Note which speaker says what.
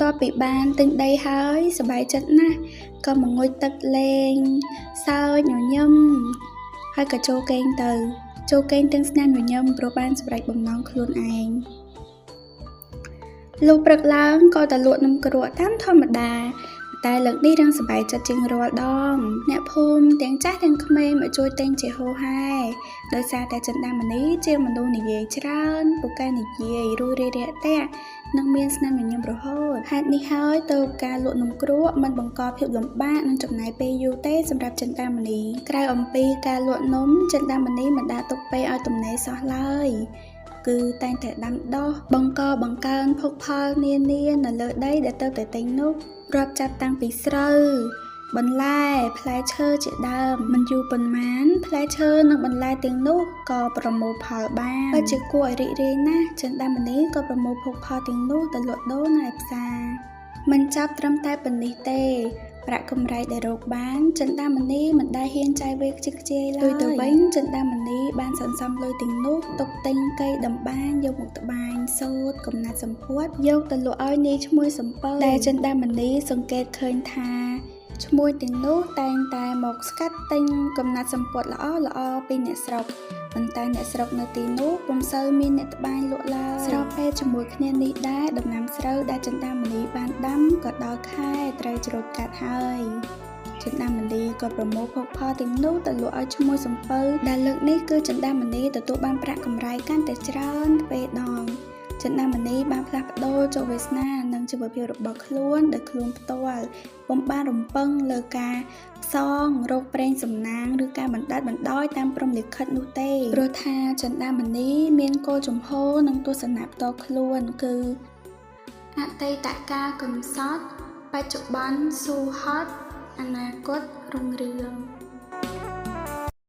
Speaker 1: តពីបានទិញដីហើយសប្បាយចិត្តណាស់ក៏មកងុយទឹកលេងសើចញញឹមហើយក៏ចូលគេងទៅ ចូលគេងទាំងស្នាមញញឹមព្រោះបានសម្រេចបំណងខ្លួនឯងលុះព្រឹកឡើងក៏ទៅលក់នំគ្រក់តាមធម្មតាតែលើកនេះរាងសប្បាយចិត្តជាងរាល់ដងអ្នកភូមិទាំងចាស់ទាំងក្មេងមកជួយទិញជាហូរហែដោយសារតែចិន្តាមនីជាមនុស្សនិយាយច្រើនពូកែនិយាយរួសរាយរាក់ទាក់និងមានស្នាមញញឹមរហូតហេតុនេះហើយទើបការលក់នំគ្រក់មិនបង្កភាពលំបាកនិងចំណាយពេលយូរទេសម្រាប់ចិន្តាមនីក្រៅអំពីការលក់នំចិន្តាមនីមិនដែលទុកពេលឲ្យទំនេរសោះឡើយគឺតែងតែដាំដុះបង្កបង្កើនភោគផលនានានៅលើដីដែលទើបតែទិញនោះរាប់ចាប់តាំងពីស្រូវបន្លែផ្លែឈើជាដើមមិនយូរប៉ុន្មានផ្លែឈើនិងបន្លែទាំងនោះក៏ប្រមូលផលបានពិតជាគួរឲ្យរីករាយណាស់ចិន្តាមនីក៏ប្រមូលភោគផលទាំងនោះទៅលក់ដូរនៅឯផ្សារមិនចាប់ត្រឹមតែប៉ុណ្នេះទេប្រាក់កម្រៃដែលរកបានចិន្តាមនីមិនដែលហ៊ានចាយវាយខ្ជិះខ្ជាយឡើយទៅវិញចិន្តាមនីបានសន្សំលុយទាំងនោះទុកទិញកីតម្បាញយកមកត្បាញសូត្រកំណាត់សម្ពុតយកទៅលក់ឲ្យនាយឈ្មួញសំពៅដែលចិន្តាមនីសង្កេតឃើញថាឈ្មួញទាំងនោះតែងតែមកស្កាត់ទិញកំណាត់សម្ពុតល្អល្អពីអ្នកស្រុកប៉ុន្តែអ្នកស្រុកនៅទីនោះពុំសូវមានអ្នកត្បាញលក់ឡើយស្របពេលជាមួយគ្នានេះដែរដំណាំស្រូវដែលចិន្តាមនីបានដាំក៏ដល់ខែត្រូវច្រូតកាត់ហើយចិន្តាមនីក៏ប្រមូលភោគផលទាំងនោះទៅលក់ឲ្យឈ្មួញសំពៅដែលលើកនេះគឺចិន្តាមនីទទួលបានប្រាក់កម្រៃកាន់តែច្រើនទ្វេដងចិន្តាមនីបានផ្លាស់ប្ដូរជោគវាសនានិងជីវភាពរបស់ខ្លួនដោយខ្លួនផ្ទាល់ពុំបានរំពឹងលើការផ្សងរោគប្រេងសំណាងឬការបណ្ដែតបណ្ដោយតាមព្រហ្មលិខិតនោះទេព្រោះថាចិន្តាមនីមានគោលជំហរនិងទស្សនៈផ្ទាល់ខ្លួនគឺអតីតកាលកំសត់បច្ចុប្បន្នស៊ូហត់អនាគតរុងរឿង។